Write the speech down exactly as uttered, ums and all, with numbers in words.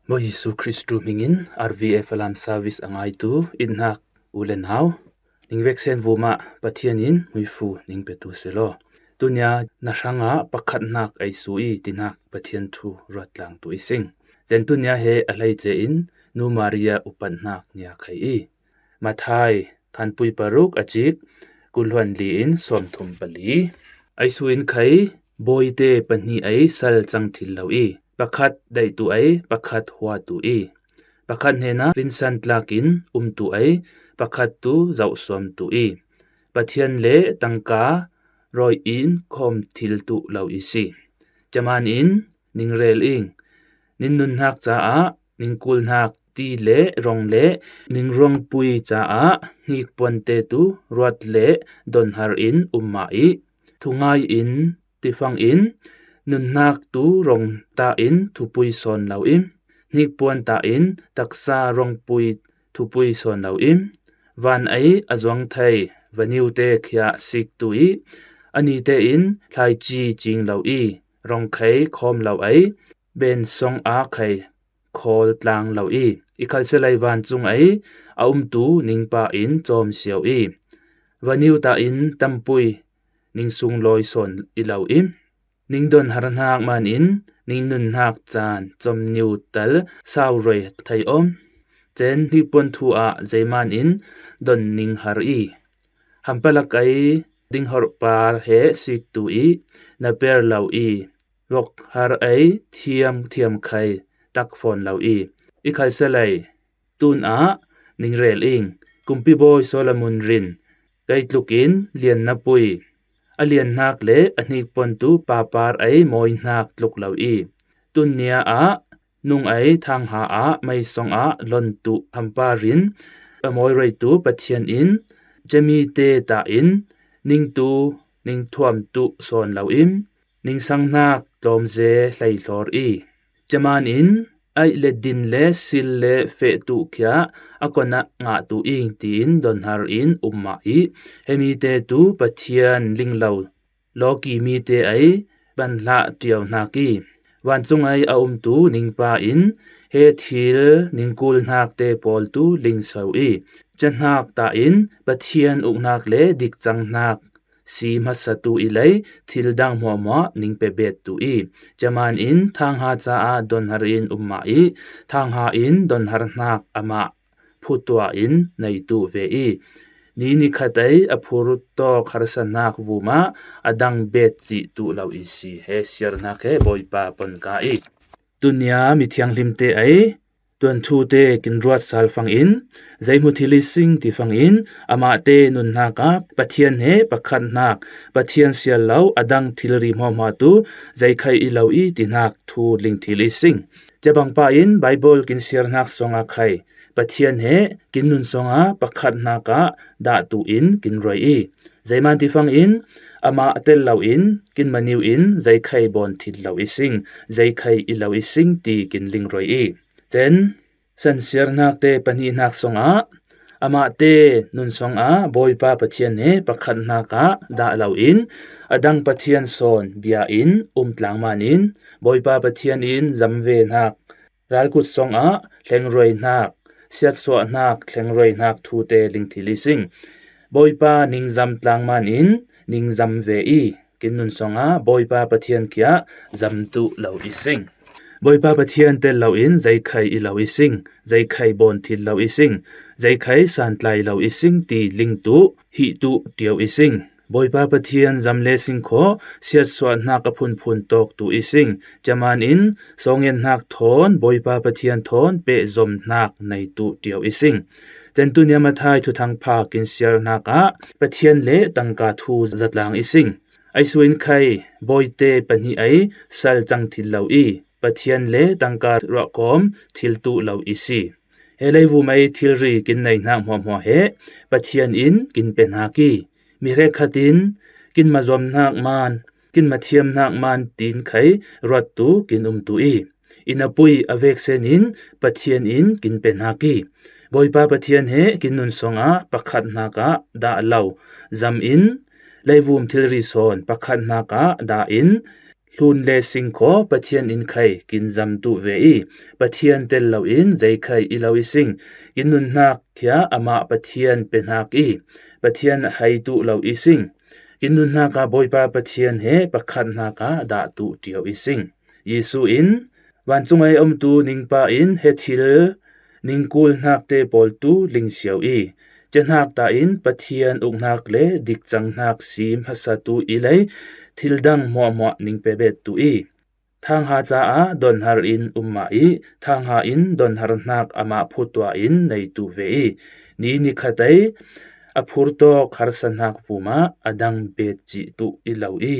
Bawi Jesu Kristu hmingin R V F Alam Service a ngaitu i hnak u le nau, ning veksen vumah Pathian in muifu ning petu selaw. Tunia na hrangah pakhat hnak ei su i tinak Pathian thu ruat tlang tu i sing. Zen tunia he a hleice in Nu Maria upat hnak nia khai i Mathai khanpui paruk a cik kulhuan li in sawmthum pali. Ei su in khai bawite pahnih ei sal cang thil lo i pakhat daihtu ei pakhat huatu i pakhat hnenah rinsan tlakin umtu ei pakhat tu zohsuamtu i Pathian le tangka rawi in khawm thil tuh lo i si. Caman in ning rel ing. Nin nunhnak caah ning kulhnak ti le rong le ning ruangpui caah hnikpuante tu ruat le donhar in um mah i thungai in tifang in nunhnak tu rong ta in thupui sawn lo i hnikpuan ta in taksa ruangpui thupui sawn lo i van ei a zuang thei vaniute khia sik tu i anite in hlaici cing lo i rongkhei khawm lo ei bensong a khai khawl tlang lo i i khalselei vancung ei a umtu ningpa in cawm sio i vaniu ta in tampui ning sung lawi sawn i lo i ning don har hnak man in ning nun hnak caan cawm niu tal sau roi thei om. Cen hnikpuan thu ah zeiman in don ning har i hampalak ei ding horhpar he sik tu i na per lo i rok har ei thiam thiam khai tak fawn lo i i khalselei tun ah ning rel ing. Kumpi bawi Solomon rin kei tlukin lian na pui a lian hnak le a hnikpuan tu papar ei mawi hnak tluk lo i tun nia ah nung ei thangha ah meisong ah lon tu hampa rin a mawi roi tu Pathian in cemite ta in ning tu ning thuam tu sawn lo in ning sang hnak tlawmze hlei hlawr i caman in aih le din le sil le feh tu khia a kon ah ngah tu ing tiin donhar in um mah i hemite tu Pathian linglo lawki mite ei ban hlah ṭiau hnak i vancung ei a umtu ningpa in he thil ningkul hnakte pawl tu lingso i cahnak ta in Pathian uknak le dikcang hnak si hmasa tu i lei thil dang hmuahhmuah ning pebet tu i caman in thangha caah donhar in um mah i thangha in donhar hnak amah phutua in nei tu ve i ni nikhat ei a phur tawk harsa hnak vumah a dang bet cih tu lo i si. He siar hnak he Bawipa pon ka i tunia mithiang hlimte ei tuan thute kin ruat sal fangin zeihmu thil i sing ti fangin amahte nun hnak ah Pathian he pakhat hnak Pathian sial lo a dang thilri hmuahhmuah tu zeikhai i lo i ti hnak thu ling thil i sing. Cabangpa in Baibal kin siar hnak song ah khai Pathian he kin nun song ah pakhat hnak ah dah tu in kin roi i zeiman ti fangin amah tel lo in kin maniu in zeikhai bawn thil lo i sing, zeikhai i lo i sing ti kin ling roi i cen sansiar hnakte pahnih hnak song ah amahte nun song ah Bawipa Pathian he pakhat hnak ah dah lo in a dang Pathian sawn bia in um tlang man in Bawipa Pathian in zam ve hnak ralkut song ah hlengruai hnak siatsuah hnak hlengruai hnak thute ling thil i sing. Bawipa ning zam tlang man in ning zam ve i kin nun song ah Bawipa Pathian kia zam tu lo i sing. Bawipa Pathian tel lo in zeikhai i lo i sing, zeikhai bawn thil lo i sing, zeikhai santlai lo i sing ti ling tu hih tu ṭiau i sing. Bawipa Pathian zam le sing khaw siatsuah hnak a phunphun tawk tu i sing. Caman in sawngin hnak thawn Bawipa Pathian thawn pehzom hnak nei tu ṭiau i sing. Cen tunia Mathai thuthang pha kin siar hnak ah Pathian le tangka thu zatlang i sing. Ei su in khai bawite pahnih ei sal cang thil lo i Pathian le tangka ruahkawm thil tu lo i si. He leivum ei thilri kin nei hnak hmuahhmuah he Pathian in kin pe hnak i mi hrekkhat in kin mazuam hnak man kin mathiam hnak man tiin khai ruat tu kin um tu i i napui a veksen in Pathian in kin pe hnak i Bawipa Pathian he kin nun song ah pakhat hnak ah dah lo zam in leivum thilri sawn pakhat hnak ah dah in Hlun le sing khaw Pathian in khai kin zam tuh ve i, Pathian tel lo in zei khai i lo i sing. Kin nunhnak khia amah Pathian pe hnak i, Pathian a hai tuh lo i sing. Kin nunhnak ah Bawipa Pathian he pakhat hnak ah dah tuh ṭio i sing. Jesuh in, "Vancung ei omtu ningpa in he thil ningkul hnakte pawl tu lingsiau i, cehnak ta in Pathian uknak le dikcang hnak sim hmasatu i lei thil dang hmuahhmuah ning pe bet tu i, thangha caah donhar in um mah i, thangha in donhar hnak amah phutua in nei tuh ve i, ni nikhat ei a phurtawk harsa hnak vum ah a dang bet cih tuh i lo i."